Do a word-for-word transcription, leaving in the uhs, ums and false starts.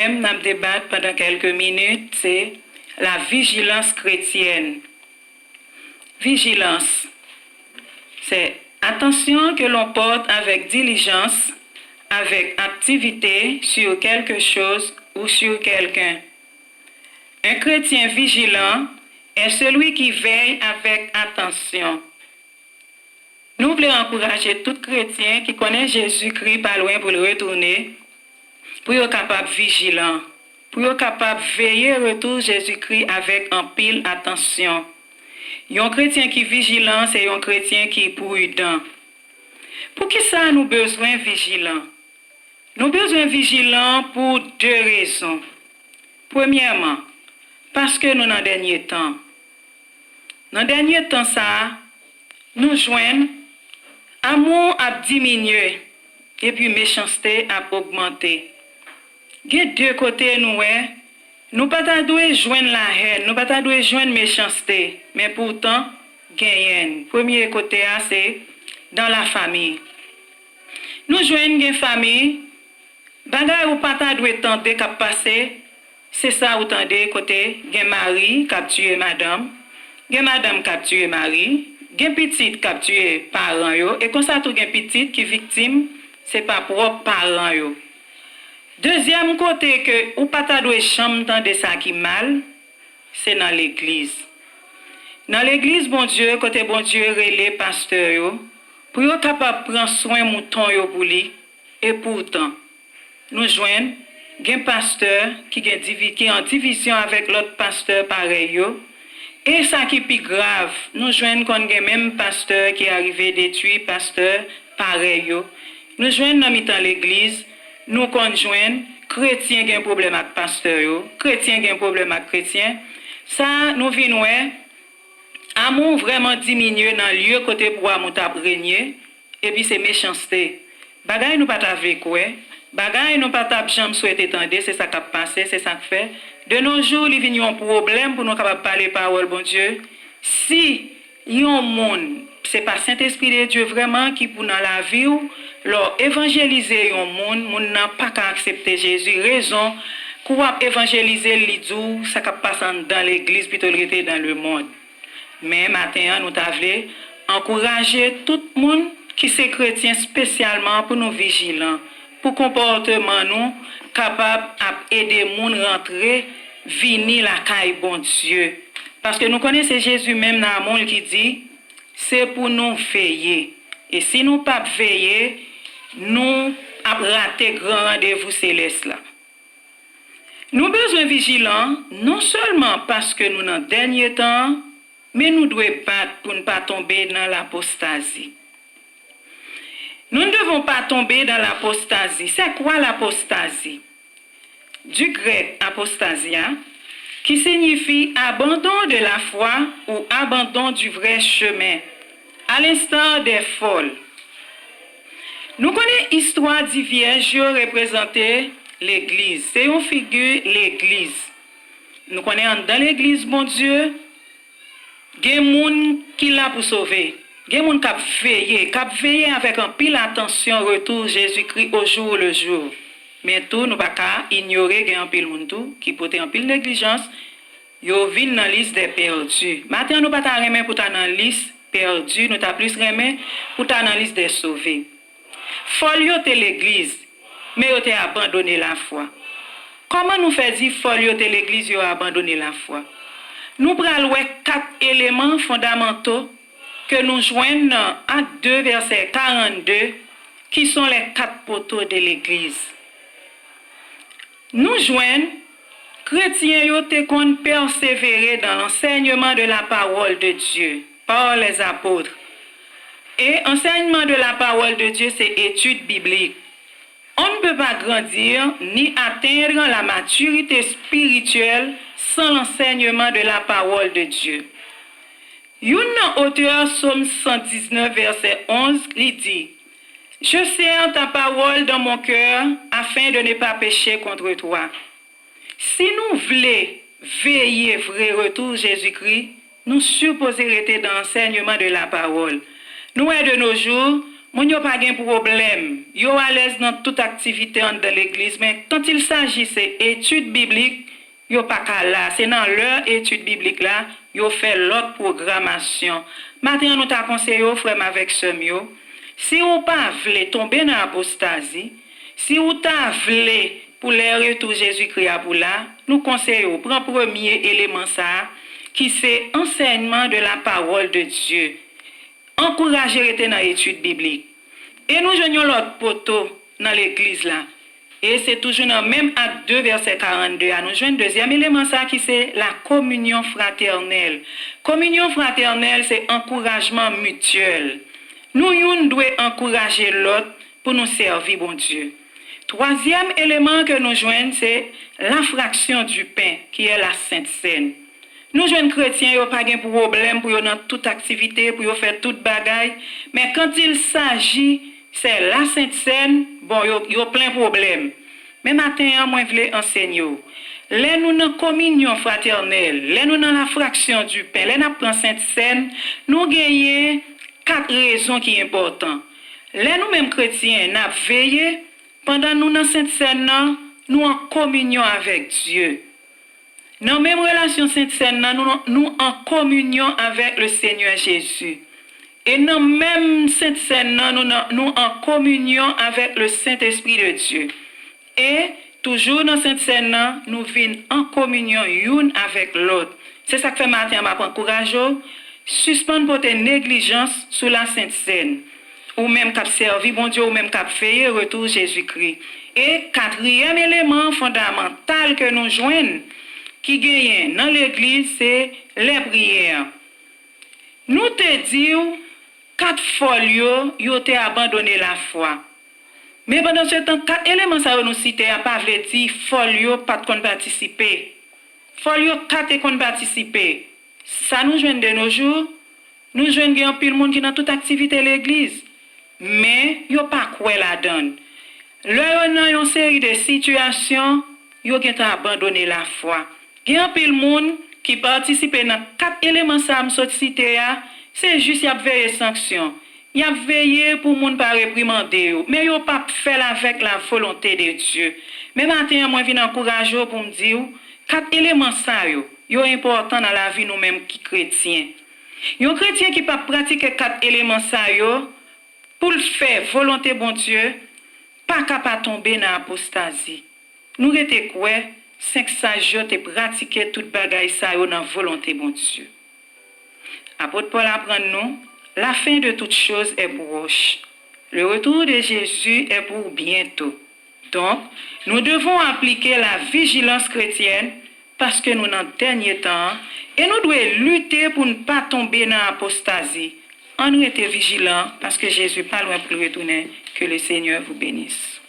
Tèm n ap debat pandan kèlke minit se la vijilans kretyèn. Vijilans, c'est attention que l'on porte avec diligence, avec activité sur quelque chose ou sur quelqu'un. Un chrétien vigilant est celui qui veille avec attention. Nou vle ankouraje tout kretyen ki konnen Jezikri pa lwen pou l retounen, pou yo kapab vijilan, pou yo kapab veye retou Jezikri avèk anpil atansyon. Yon kretyen ki vijilan se yon kretyen ki pridan. Poukisa nou bezwen vijilan? Nou bezwen vijilan pou de rezon. Premyèman, paske nou nan dènye tan. Nan dènye tan sa a, nou jwenn amou ap diminye epi mechanste ap ogmante. Gen de kote nou wè nou pa ta dwe jwenn lahèn, nou pa ta dwe jwenn mechanste, men poutan genyen l. Premye kote a se dans la famille. Nou jwenn gen fanmi, bagay ou pa ta dwe tande k ap pase, se sa ou tande kote gen mari k ap tiye madanm, gen madanm k ap tiye mari, gen pitit k ap tiye paran yo, e konsa tou gen pitit ki viktim, se pa pwòp paran yo. Dezyèm kote ke ou pa ta dwe janm tande sa ki mal, se nan legliz. Nan legliz Bondye, kote Bondye rele pastè yo, pou yo kapab pran swen mouton yo pou li, e poutan, nou jwenn gen pastè ki gen divi, ki an divizyon avèk lòt pastè parèy yo, e sa ki pi grav, nou jwenn konn gen menm pastè ki arive detwi pastè parèy yo. Nou jwenn nan mitan legliz, nou konn jwenn kretyen gen pwoblèm ak pastè yo, kretyen gen pwoblèm ak kretyen. Sa nou vin wè, amou vrèman diminye nan lye kote pou amou t ap renye, epi se mechanste. Bagay nou pa ta vle kwè, bagay nou pa t ap janm swete tande, se sa k ap pase, se sa k fè, de nos jours, li vin yon pwoblèm pou nou kapab pale pawòl Bondye. Si yon moun, se pa Sentespri de Dye vrèman ki pou nan lavi w, lè w evanjelize yon moun, moun nan pa ka aksepte Jezi. Rezon, kou w ap evanjelize l, li di w sa k ap pase anndan legliz pito l rete dans le monde. Men maten an, nou ta vle ankouraje tout moun ki se kretyen, espesyalman pou nou vijilan, pou konpòteman nou kapab ap ede moun rantre, vini lakay Bondye. Paske nou konnen se Jezi menm nan amou l ki di, se pou nou veye. E si nou p ap veye, nou ap rate gran randevou selès la. Nou bezwen vijilan non sèlman paske nou nan dènye tan an, men nou dwe bat pou n pa tonbe nan lapostazi. Nous ne devons pas tomber dans l'apostasie. C'est quoi l'apostasie? Du grec apostasia, qui signifie abandon de la foi ou abandon du vrai chemin, à l'instar des folles. Nou konnen istwa di vyèj yo reprezante legliz. Se yon figi legliz. Nou konnen anndan legliz Bondye, gen moun ki la pou sove. Gen moun k ap veye, k ap veye avèk anpil atansyon retou Jezikri au jour le jour. Men tou, nou pa ka inyore gen anpil moun tou ki pote anpil neglijans, yo vin nan lis dè pèdi. Maten an, nou pa ta renmen pou ta nan lis pèdi, nou ta plis renmen pou ta nan lis dè sove. Fòl yo te legliz, men yo te abandone lafwa. Kòman nou fè di fòl yo te legliz, yo abandone lafwa? Nou pral wè kat eleman fondamanto ke nou jwenn nan Ak de, vèsè karannde, qui sont les quatre poteaux de l'église. Nou jwenn, kretyen yo te konn pèsevere dans l'enseignement de la parole de Dieu par les apôtres. Et enseignement de la parole de Dieu, c'est étude biblique. On ne peut pas grandir ni atteindre la maturité spirituelle sans l'enseignement de la parole de Dieu. Youn nan otè Sòm san diznèf, vèsè onz, li di, Je serre ta parole dans mon cœur afin de ne pas pécher contre toi. Si nou vle veye vre retou Jezikri, nou sipoze rete dans l'enseignement de la parole. Nou wè de nos jours, Moun yo pa gen pwoblèm. Yo alèz nan tout aktivite anndan legliz, men quand il s'agit se etid biblik, yo pa ka la. Se nan lè etid biblik la, yo fè lòt pwogramasyon. Maten an, nou ta konseye w, frè m avèk sè m yo, si ou pa vle tonbe nan apostazi, si ou ta vle pou lè retou Jezikri a pou la, nou konseye w pran premye eleman sa a, ki se ansèyman de la parole de Dieu. Ankouraje rete nan etid biblik. E nou jwenn yon lòt poto nan legliz la. E se toujou nan menm Ak de vèsè karannde a, nou jwenn dezyèm eleman sa ki se la communion fraternelle. Communion fraternelle se ankourajman mityèl. Nou youn dwe ankouraje lòt pou nou sèvi Bondye. Twazyèm eleman ke nou jwenn se la fraction du pain, qui est la Sainte Cène. Nou jwenn kretyen yo pa gen pwoblèm pou yo nan tout aktivite, pou yo fè tout bagay, men quand il s'agit se la Sainte Cène, bon, yo, yo plen pwoblèm. Men maten an, mwen vle ansenye w. Lè nou nan communion fraternelle, lè nou nan la fraction du pain, lè n ap pran Sent Sèn, nou genyen kat rezon ki enpòtan. Lè nou menm kretyen, n ap veye, pandan nou nan Sent Sèn nan, nou an kominyon avèk Dye. Nan menm relasyon Sent Sèn nan, nou, nou an kominyon avèk le Seigneur Jésus. E nan menm Sent Sèn nan, nou, nan, nou an kominyon avèk le Saint-Esprit de Dieu. E, toujou nan Sent Sèn nan, nou vin an kominyon youn avèk lòt. Se sa k fè maten an m ap ankouraje w, sispann pote neglijans sou la Sent Sèn. Ou menm k ap sèvi Bondye, ou menm k ap veye retou Jezikri. E katriyèm eleman fondamantal ke nou jwenn ki genyen nan legliz se lè priyè. Nou te di w kat fòl yo, yo te abandone lafwa. Men pandansetan, kat eleman sa yo nou site a pa vle di fòl yo pa t konn patisipe. Fòl yo ka te konn patisipe. Sa nou jwenn de nos jours, nou jwenn gen anpil moun ki nan tout aktivite legliz, men yo pa kwè ladan l. Lè yo nan yon seri de sitiyasyon, yo gentan abandone lafwa. Gen anpil moun ki patisipe nan kat eleman sa a m sot site a, se jis y ap veye sanksyon. Y ap veye pou moun pa reprimande yo, men yo p ap fè l avèk la volonte de Dye. Men maten an, mwen vin ankouraje w pou m di w, kat eleman sa yo, yo enpòtan nan lavi nou menm ki kretyen. Yon kretyen ki p ap pratike kat eleman sa yo, pou l fè volonte Bondye, pa ka pa tonbe nan apostazi. Nou rete kwè, senk saj yo te pratike tout bagay sa yo nan volonte Bondye. Apot Pòl aprann nou, la fin de toutes choses est proche. Le retour de Jésus est pour bientôt. Donk, nou devon aplike la vijilans kretyèn paske nou nan dènye tan an e nou dwe lite pou n pa tonbe nan apostazi. Ann rete vijilan paske Jezi pa lwen pou l retounen. Que le Seigneur vous bénisse.